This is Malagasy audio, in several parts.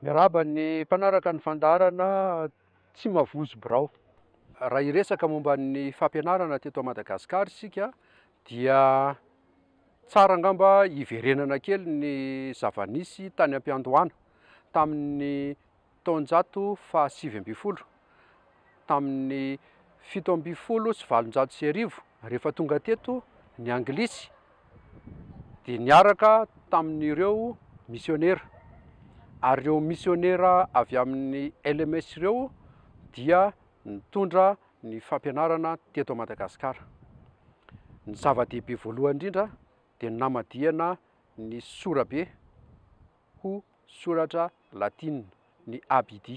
Miarahaba ny mpanaraka ny fandaharana Tsy mavozo birao. Raha hiresaka momba ny fampianarana teto Madagasikara isika dia tsara angamba hiverenana kely ny zava-nisy tany am-piandohana tamin'ny taonjato faha-19, tamin'ny 1817 rehefa tonga teto ny Anglisy dia niaraka tamin'ireo misionera, ary ireo misionera avy amin'ny LMS ireo dia nitondra ny fampianarana teto Madagasikara. Ny zava-dehibe voalohany indrindra dia ny namadihana ny sorabe ho soratra latina, ny abd.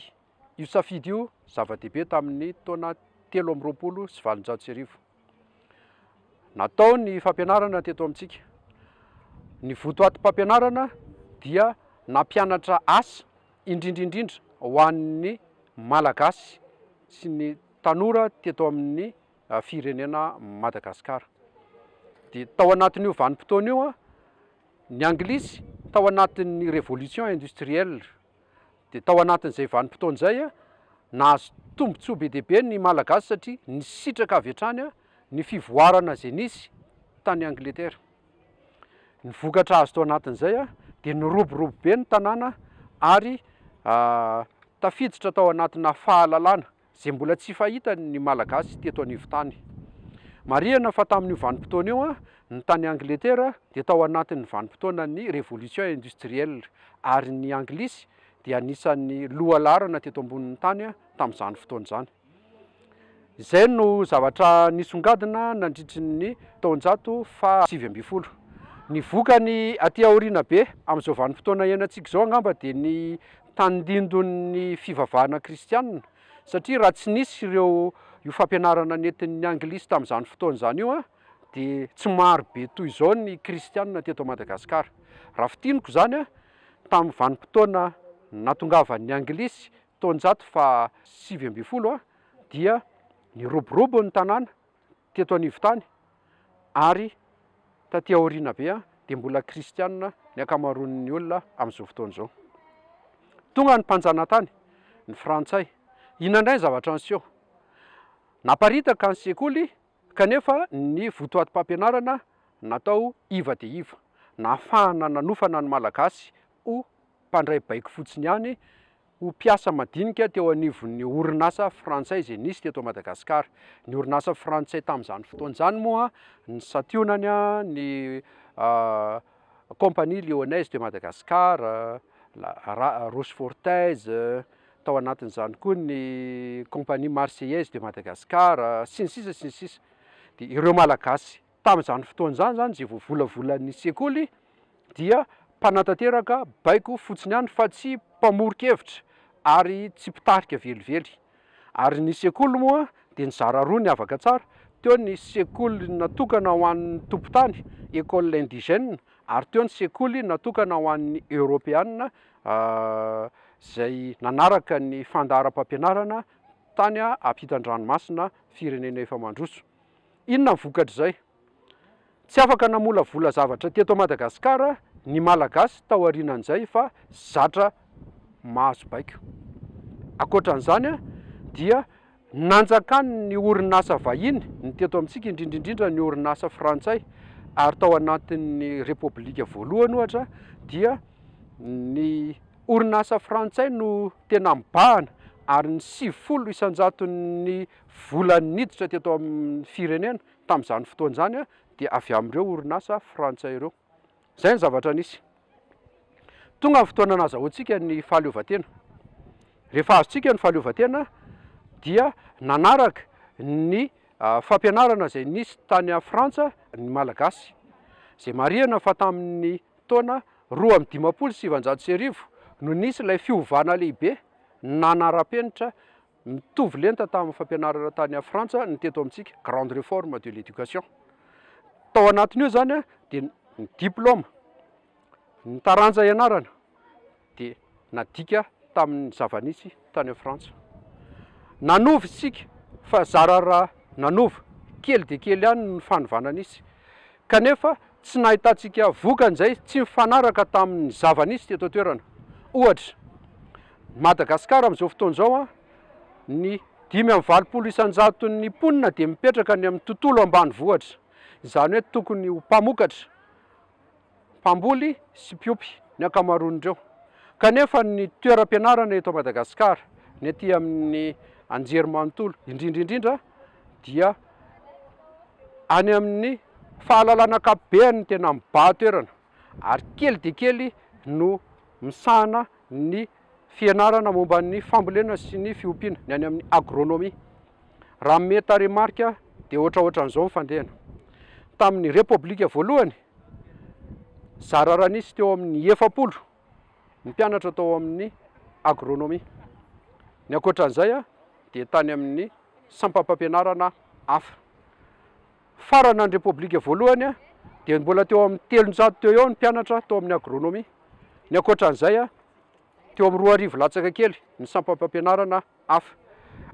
Io safidy io zava-dehibe tamin'ny taona 1823. Natao ny fampianarana teto amintsika. Ny votoatim-pampianarana dia nampianatra asa indrindra indrindra ho an'ny Malagasy sy ny tanora teto amin'ny firenena Madagasikara. Dia tao anatin'io vanim-potoana io ny Anglisy tao anatin'ny révolution industrielle. Dia tao anatin'izay vanim-potoana izay, nahazo tombontsoa be dia be ny Malagasy satria nisitraka avy hatrany ny fivoarana izay nisy tany Angletera. Ny vokatra azo tao anatin'izay dia niroborobo be ny tanàna ary tafiditra tao anatina fahalalana izay mbola tsy fahita ny Malagasy teto anivon-tany. Marihana fa tamin'io vanim-potoana io, ny tany Angletera dia tao anatin'ny vanim-potoanan'ny Révolution industrielle, ary ny Anglisy dia anisan'ny lohalaharana teto ambonin'ny tany tamin'izany fotoana izany. Izay no zavatra nisongadina nandritry ny taonjato faha 19. Ny vokany aty aoriana be amin'izao vanim-potoana iainantsika izao angamba dia ny tandindon'ny fivavahana kristianina satria raha tsy nisy ireo io fampianarana nentin'ny anglisy tamin'izany fotoana izany io dia tsy maro be toy izao ny kristianina teto Madagasikara. Raha fintiniko izany tamin'ny vanim-potoana natongavan'ny anglisy taonjato faha 19 dia niroborobo ny tanàna teto anivon-tany ary taty aoriana be dia mbola kristianina ny ankamaroan'ny olona amin'izao fotoana izao. Tonga ny mpanjanatany, ny frantsay. Inona indray ny zavatra niseho? Naparitaka ny sekoly kanefa ny votoatim-pampianarana natao iva dia iva. Nahafahana nanofana ny Malagasy ho mpandray baiko fotsiny ihany ho mpiasa madinika teo anivon'ny orinasa frantsay izay nisy teto Madagasikara. Ny orinasa frantsay tamin'izany fotoana izany moa ny santionany ny Compagnie Lyonnaise de Madagascar, la Rochefortaise, tao anatin'izany koa ny Compagnie Marseillaise de Madagascar, sy ny sisa sy ny sisa. Dia ireo Malagasy Tamin'izany fotoana izany izany izay voavolavolan'ny sekoly dia mpanatanteraka baiko fotsiny ihany fa tsy mpamoron-kevitra ary tsy mpitarika velively. Ary ny sekoly moa dia nizara roa niavaka tsara, teo ny sekoly natokana ho an'ny tompon-tany, école indigène, ary teo ny sekoly natokana ho an'ny eoropeana izay nanaraka ny fandaharam-pampianarana tany ampitan-dranomasina firenena efa mandroso. Inona ny vokatr'izay? Tsy afaka namolavola zavatra teto Madagasikara ny Malagasy taorianan'izay fa zatra mahazo baiko. Ankoatran'izany dia nanjakan'ny orinasa vahiny ny teto amintsika, indrindra indrindra ny orinasa frantsay, ary tao anatin'ny Repoblika voalohany ohatra dia ny orinasa frantsay no tena mibahana ary ny 90 isan-jaton'ny Vola niditra teto amin'ny firenena tamin'izany fotoana izany dia avy amin'ireo orinasa frantsay ireo. Izay ny zavatra nisy. Tonga ny fotoana nahazahoantsika ny fahaleovantena. Rehefa azontsika ny fahaleovantena dia nanaraka ny fampianarana izay nisy tany Frantsa ny Malagasy. Izay marihana fa tamin'ny taona 1952 no nisy ilay fiovana lehibe nanara-penitra Mitovy lenta tamin'ny fampianarana tany Frantsa ny teto amintsika, grande réforme de l'éducation. Tao anatin'io izany dia ny diplaoma, ny taranja ianarana dia nadika tamin'ny zava-nisy tany Frantsa. Nanova isika fa zara raha nanova, kely dia kely ihany ny fanovana nisy. Kanefa tsy nahitantsika vokany izay tsy mifanaraka tamin'ny zava-nisy teto an-toerana. Ohatra. Madagasikara amin'izao fotoana izao, ny 85 isan-jaton'ny mponina dia mipetraka any amin'ny tontolo ambanivohitra, izany hoe tokony ho mpamokatra, mpamboly sy mpiompy ny ankamaroan'ireo. Kanefa ny toeram-pianarana eto Madagasikara, ny aty amin'ny anjerimanontolo indrindra indrindra dia any amin'ny fahalalana ankapobeny no tena mibahan-toerana ary kely dia kely no misahana ny fianarana momba ny fambolena sy ny fiompiana, ny any amin'ny agronomie. Raha hanome tarehimarika dia ohatraohatran'izao ny fandehany. Tamin'ny Repoblika voalohany, zara raha nisy teo amin'ny 40 ny mpianatra tao amin'ny agronomie. Ny ankoatran'izay dia tany amin'ny sampam-pampianarana hafa. Farana ny Repoblika voalohany dia mbola teo amin'ny 300 teo eo ny mpianatra tao amin'ny agronomie. Ny ankoatran'izay teo amin'ny 2000 latsaka kely ny sampam-pampianarana hafa.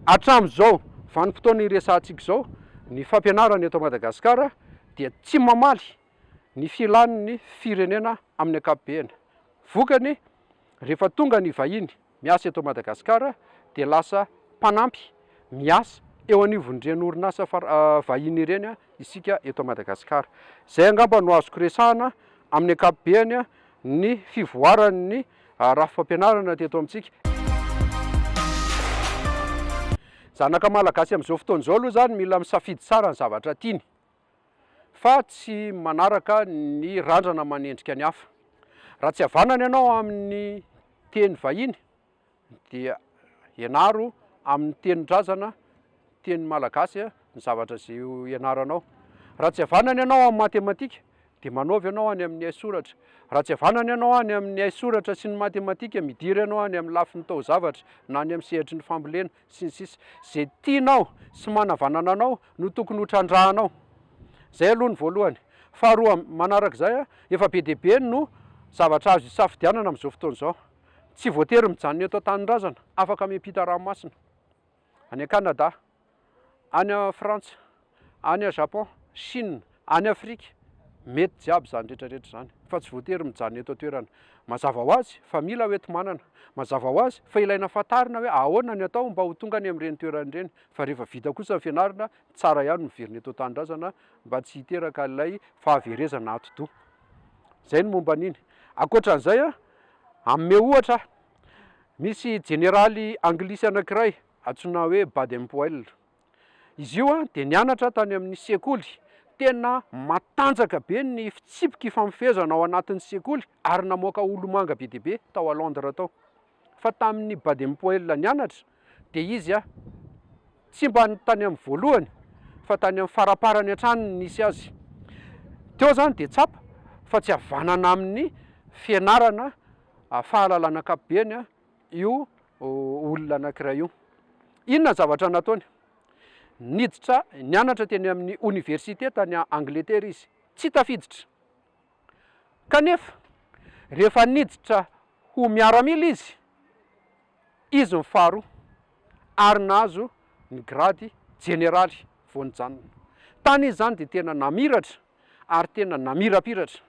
Hatramin'izao vanim-potoana iresahantsika izao, ny fampianarana eto Madagasikara dia tsy mamaly ny filan'ny firenena amin'ny ankapobeny. Vokany, rehefa tonga ny vahiny miasa eto Madagasikara dia lasa mpanampy miasa eo anivon'ireny orinasa vahiny ireny isika eto Madagasikara. Izay angamba no azoko resahana amin'ny ankapobeny ny fivoaran'ny rafi-pampianarana teto amintsika. Zanaka Malagasy amin'izao fotoana izao aloha izany mila misafidy tsara ny zavatra tiany fa tsy manaraka ny randrana manendrika ny hafa. Raha tsy havanana ianao amin'ny teny vahiny dia ianaro amin'ny tenin-drazana, teny malagasy ny zavatra izay ianaranao. Raha tsy havanana ianao amin'ny matematika dia manaova ianao any amin'ny haisoratra. Raha tsy havanana ianao any amin'ny haisoratra sy ny matematika, midira ianao any amin'ny lafiny taozavatra na any amin'ny sehatry ny fambolena sy ny sisa. Izay tianao sy manavanana anao no tokony ho trandrahanao. Izay aloha ny voalohany. Faharoa manarak'izay, efa be dia be no zavatra azo isafidianana amin'izao fotoana izao. Tsy voatery mijanona eto an-tanindrazana, afaka miampita ranomasina any Canada, any Frantsa, any Japon, Chine, any Afrika, mety jiaby izany rehetra rehetra izany fa tsy voatery mijanona eto an-toerana. Mazava ho azy fa mila hoenti-manana, mazava ho azy fa ilaina fantarina hoe ahoana ny atao mba ho tonga any amin'ireny toerana ireny fa rehefa vita kosa ny fianarana, tsara ihany miverina eto an-tanindrazana mba tsy hiteraka ilay fahaverezana atidoha. Izay ny momba an'iny. Ankoatra an'izay, hanome ohatra aho. Misy jeneraly anglisy anankiray antsoina hoe Baden-Powell. Izy io dia nianatra tany amin'ny sekoly. Tena matanjaka be ny fitsipika ifamifehezana ao anatin'ny sekoly ary namoaka olomanga be dia be tao à Londres tao. Fa tamin'i Baden-Powell nianatra dia izy tsy mba tany amin'ny voalohany fa tany amin'ny faraparany hatrany no nisy azy. Teo izany dia tsapa fa tsy havanana amin'ny fianarana fahalalana ankapobeny io olona anankiray io. Inona ny zavatra nataony? Niditra nianatra teny amin'ny oniversite tany Angletera izy. Tsy tafiditra. Kanefa rehefa niditra ho miaramila izy, izy no faharoa ary nahazo ny grady jeneraly vao nijanona. Tany izy izany dia tena namiratra ary tena namirapiratra.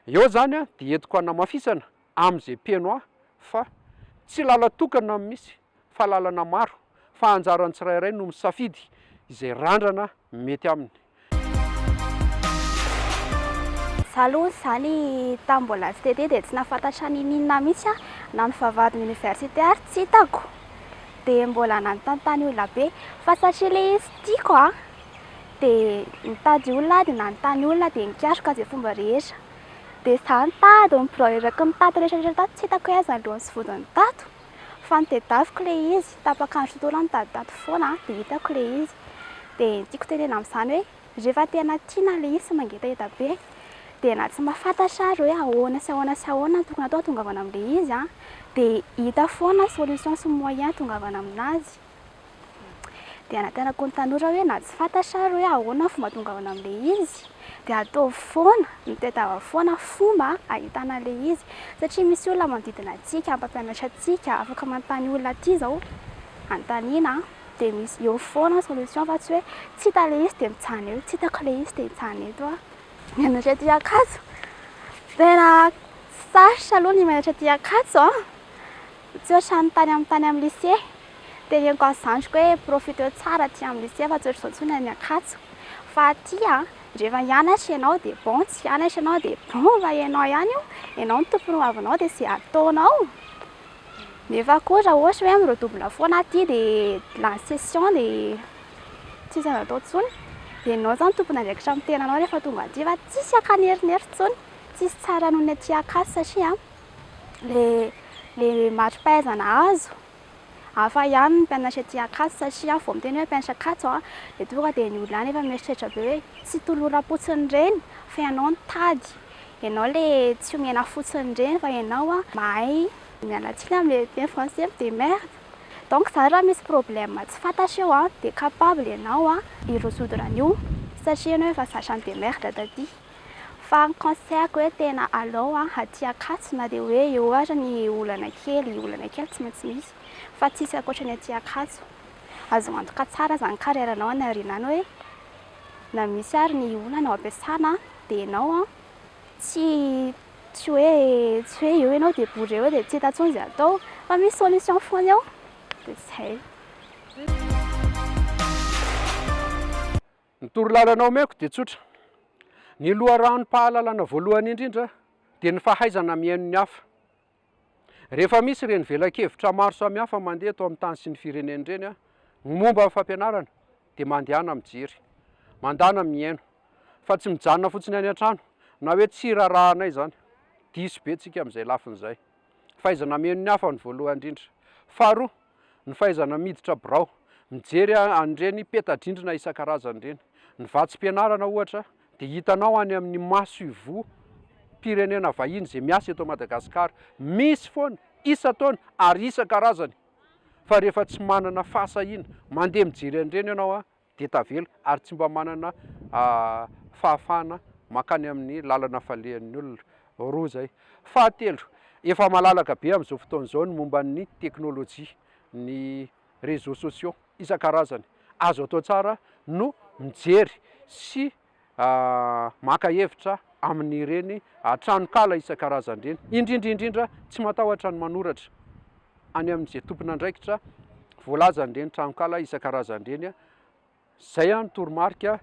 Eo izany dia entiko hanamafisana amin'izay mpino ahy fa tsy lala-tokana no misy fa lalana maro fa anjaran'ny tsirairay no misafidy izay randrana mety aminy. Za aloha izany tamin'ny mbola tsy TT dia tsy nahafantatra niniana mihitsy aho, na ny vavahadin'ny université ary tsy hitako, dia mbola nanontany olona be, fa satria ilay izy tiako an, dia nitady olona aho dia nanontany olona dia nikaroka izay fomba rehetra, dia za nitady ny birao eraky ny tato rehetra rehetra tato tsy hitako hoe aiza ny lohany sy vodiny tato, fa notadiaviko ilay izy, tapaka andro tontolo aho nitady tato foana dia hitako ilay izy, dia ny tiako tenenina amin'izany hoe rehefa tena tiana ilay izy sy mangetaheta be dia na tsy mahafantatra ary hoe ahoana sy ahoana sy ahoana no tokony atao hahatongavana amin'ilay izy an, dia hita foana ny solution sy ny moyen hahatongavana aminazy. Dia anantenako ny tanora hoe na tsy fantatra ary hoe ahoana ny fomba hahatongavana amin'ilay izy dia ataovy foana, mitadiava foana fomba ahitana an'ilay izy satria misy olona manodidina antsika, mpampianatra antsika, afaka manontany olona aty izao, anontaniana dia misy eo foana ny solution fa tsy hoe tsy hita ilay izy dia mijanona eo, tsy hitako ilay izy dia hijanona eto aho. Mianatra aty Ankatso, tena sarotra aloha ny mianatra aty Ankatso an! Tsy ohatran'ny tany amin'ny tany amin'ny lycée. Teneniko an'i zandriko hoe profiteo tsara aty amin'ny lycée fa tsy ohatr'izao intsony any Ankatso. Fa aty an, rehefa hianatra ianao dia bon, tsy hianatra ianao dia bon fa ianao ihany io, ianao no tompon'ny hoavinao dia izay ataonao. Nefa koa raha ohatra hoe mi-redouble foana aty dia lany session dia tsisy azo atao intsony. Dia ianao izany tompon'andraikitra amin'ny tenanao rehefa tonga aty fa tsisy ankanerinery intsony. Tsisy tsara noho ny aty Ankatso satria le le mari-pahaizana azo, hafa ihany ny mpianatra aty Ankatso satria vao miteny hoe mpianatra Ankatso an, dia tonga dia ny olona any efa mieritreritra be hoe tsy toloram-potsiny ireny fa ianao nitady, ianao le tsy omena fotsiny ireny fa ianao an mahay, miala tsiny amin'ilay teny français, mi demerde, donc zany raha misy problème tsy fantatra eo an dia capable ianao an hi-resoudre an'io satria ianao efa zatra ni-demerde taty. Fa ny conseil-ko hoe tena alao an aty Ankatso na dia hoe eo ary ny olana kely, olana kely tsy maintsy misy fa tsisy ankoatra ny aty Ankatso. Azo antoka tsara zany carrière-nao any aoriana any hoe na misy ary ny olana ao am-piasana dia ianao an tsy tsy hoe tsy hoe eo ianao dia bourré eo dia tsy hita intsony izay atao fa misy solution foana eo dia zay. Ny torolalana omeko dia tsotra. Ny loharanom-pahalalana voalohany indrindra dia ny fahaizana mihaino ny hafa. Rehefa misy ireny velakevitra maro samihafa mandeha eto amin'ny tany sy ny firenena ireny ny momba ny fampianarana dia mandehana mijery, mandana mihaino fa tsy mijanona fotsiny any an-trano na hoe tsy raharahanay izany. Diso be tsika amin'izay lafiny izay. Fahaizana mihaino ny hafa no voalohany indrindra. Faharoa, ny fahaizana miditra birao, mijery an'ireny peta-drindrina isan-karazany ireny. Ny vatsim-pianarana ohatra dia hitanao any amin'ny masoivohom-pirenena vahiny izay miasa eto Madagasikara. Misy foana, isan-taona ary isan-karazany. Fa rehefa tsy manana fahasahiana mandeha mijery an'ireny ianao dia tavela ary tsy mba manana fahafahana mankany amin'ny lalana falehan'ny olona. Roa izay. Fahatelo, efa malalaka be amin'izao fotoana izao ny momba ny teknolojia, ny réseaux sociaux isan-karazany. Azo atao tsara no mijery sy maka hevitra amin'ireny tranonkala isan-karazany ireny. Indrindra indrindra tsy matahotra ny manoratra any amin'izay tompon'andraikitra voalazan'ireny tranonkala isan-karazany ireny. Izay no toromarika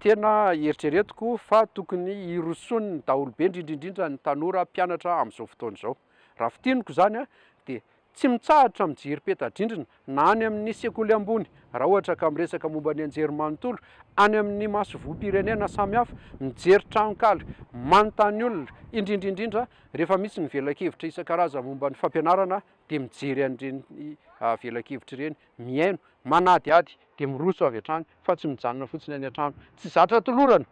tena eritreretiko fa tokony hirosoan'ny daholobe, indrindra indrindra ny tanora mpianatra amin'izao fotoana izao. Raha fintiniko izany dia Tsy mitsahatra mijery peta-drindrina na any amin'ny sekoly ambony, raha ohatra ka miresaka momba ny anjerimanontolo, any amin'ny masoivohom-pirenena samihafa, mijery tranonkala, manontany olona, indrindra indrindra rehefa misy ny velakevitra isan-karazany momba ny fampianarana dia mijery an'ireny velakevitra ireny, mihaino, manadihady dia miroso avy hatrany fa tsy mijanona fotsiny any an-trano. Tsy zatra tolorana!